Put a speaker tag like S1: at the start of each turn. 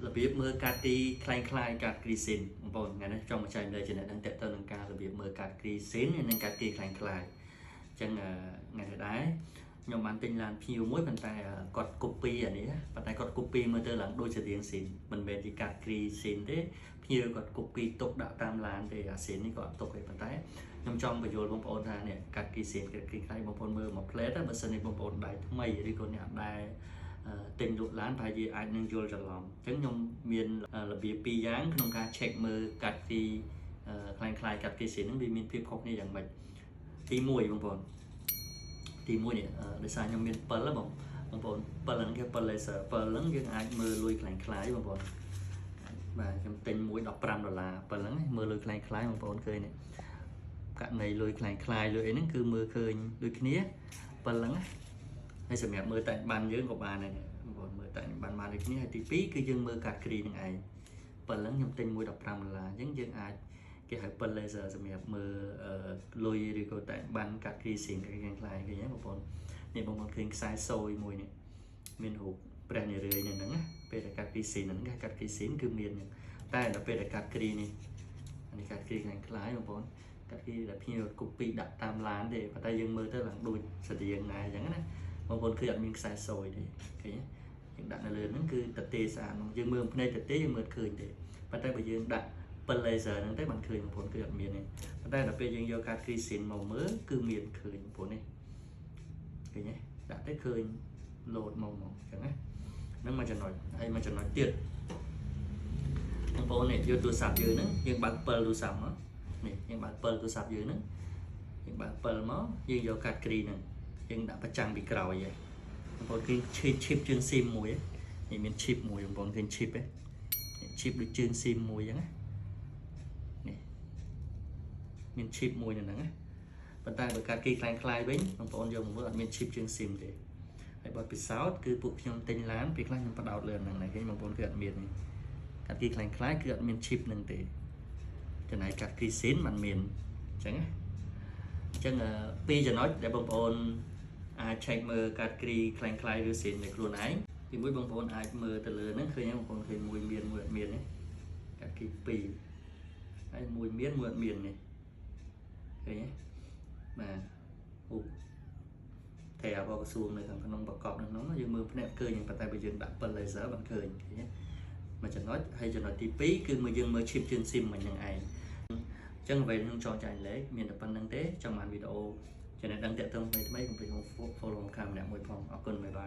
S1: របៀបមើលកាតគ្រីក្លែងក្លាយកាតគ្រីស៊ីនបងប្អូនថ្ងៃនេះចង់មកចែករំលែកចំណេះដឹងទាក់ទងនឹងការរបៀបមើលកាតគ្រីស៊ីននិងកាតគ្រីក្លែងក្លាយអញ្ចឹងថ្ងៃនេះដែរខ្ញុំបានទិញឡានភ្ញៀវមួយប៉ុន្តែគាត់ copy អានេះប៉ុន្តែគាត់ copy មើលទៅឡើងដូចជារៀងស៊ីនមិនមែនជាកាតគ្រីស៊ីនទេភ្ញៀវគាត់ copy ទុកដាក់តាមឡានទេអាស៊ីននេះគាត់អត់ទុកទេប៉ុន្តែខ្ញុំចង់បញ្យល់បងប្អូនថានេះកាតគ្រីស៊ីនកាតគ្រីក្លែងបងប្អូនមើលមកផ្លែតបើសិនជាបងប្អូនដៃថ្មីឬក៏អ្នកដែលទិញលក់ឡានប្រហែលជាអាចនឹងយល់ច្រឡំអញ្ចឹងខ្ញុំមានរបៀបពីរយ៉ាងក្នុងការ check មើលកាតគ្រីក្លែងក្លាយកាតគ្រីស៊ីនហ្នឹងវាមានភាពខុសគ្នាយ៉ាងម៉េចទី1បងប្អូនទី1នេះដោយសារខ្ញុំមាន7បងបងប្អូន7ហ្នឹងគេ7 laser 7ហ្នឹងយើងអាចមើលលុយក្លែងក្លាយបងប្អូនបាទខ្ញុំទិញមួយ15ដុល្លារ7ហ្នឹងមើលលុយក្លែងក្លាយបងប្អូនឃើញនេះករណីលុយក្លែងក្លាយលុយអីហ្នឹងគឺមើលឃើញដូចគ្នា7ហ្នឹងណាហើយសម្រាប់មើលតែបានយើងក៏បានដែរបងប្អូនមើលតែបានបានដូចគ្នាហើយទី2គឺយើងមើលកាតគ្រីនឹងឯង7ហ្នឹងខ្ញុំទិញមួយ15ដុល្លារអញ្ចឹងយើងអាចគេហៅ7 laser សម្រាប់មើលលុយឬក៏តែបានកាតគ្រីស៊ីងក្លែងក្លាយឃើញទេបងប្អូននេះបងប្អូនឃើញខ្សែសូយមួយនេះមានរូបព្រះនារីនៅហ្នឹងណាពេលដែលកាតគ្រីស៊ីនហ្នឹងគេកាតគ្រីស៊ីនគឺមានតែដល់ពេលដែលកាតគ្រីនេះនេះកាតគ្រីក្លែងក្លាយបងប្អូនកាតគ្រីដែលភ្ញៀវ copy ដាក់តាមឡានទេប៉ុន្តែយើងមើលទៅឡើងដូចស្តៀងដែរអញ្ចឹងណាបងប្អូនឃើញអត់មានខ្សែសូយទេឃើញយើងដាក់នៅលើហ្នឹងគឺតទេស្អាតយើងមើលភ្នែកតទេយើងមើលឃើញទេប៉ុន្តែបើយើងដាក់7 laser ហ្នឹងទៅបានឃើញបងប្អូនគឺអត់មានទេប៉ុន្តែដល់ពេលយើងយកកាតគ្រីស៊ីនមកមើលគឺមានឃើញបងប្អូននេះឃើញទេដាក់ទៅឃើញលោតមកមកអញ្ចឹងណាហ្នឹងមួយចំណុចហើយមួយចំណុចទៀតបងប្អូននេះយកទូរស័ព្ទយើងហ្នឹងយើងបើក7ទូរស័ព្ទមកនេះយើងបើក7ទូរស័ព្ទយើងហ្នឹងយើងបើក7មកយើងយកកាតគ្រីហ្នឹងយើងដាក់ប្រចាំពីក្រោយហ៎បងប្អូនឃើញ chip ជើងស៊ីមមួយនេះមាន chip មួយបងប្អូនឃើញ chip ទេ chip ដូចជើងស៊ីមមួយអញ្ចឹងណានេះមាន chip មួយនៅហ្នឹងណាប៉ុន្តែបើកាតគ្រីក្លែងក្លាយវិញបងប្អូនយកមកមើលអត់មាន chip ជើងស៊ីមទេហើយបទពិសោធន៍គឺពួកខ្ញុំទិញឡានពេលខ្លះខ្ញុំបដោតលើអាហ្នឹងដែរឃើញបងប្អូនគឺអត់មានទេកាតគ្រីក្លែងក្លាយគឺអត់មាន chip ហ្នឹងទេចំណែកកាតគ្រីស៊ីនมันមានអញ្ចឹងណាអញ្ចឹងពីរចំណុចដែលបងប្អូនអាច check មើលកាតគ្រីក្លែងក្លាយឬស៊ីននៃខ្លួនឯងទីមួយបងប្អូនអាចមើលទៅលើហ្នឹងឃើញបងប្អូនឃើញមួយមានមួយអត់មានទេកាតគ្រី2ហើយមួយមានមួយអត់មាននេះឃើញទេបាទអូតែអបក្រសួងនៅខាងក្នុងប្រកបនៅក្នុងយើងមើលភ្នែកឃើញប៉ុន្តែបើយើងដាក់7 laser បានឃើញឃើញទេមួយចំណុចហើយចំណុចទី2គឺមើលយើងមើល chip ជើង SIM មិញហ្នឹងឯងអញ្ចឹងអ្វីខ្ញុំចង់ចែករំលែកមានតែប៉ុណ្្នឹងទេចង់បានវីដេអូចំណេះដឹងតាក់ទងថ្មីថ្មីកុំភ្លេច follow ខាងម្នាក់មួយផងអរគុណ bye bye.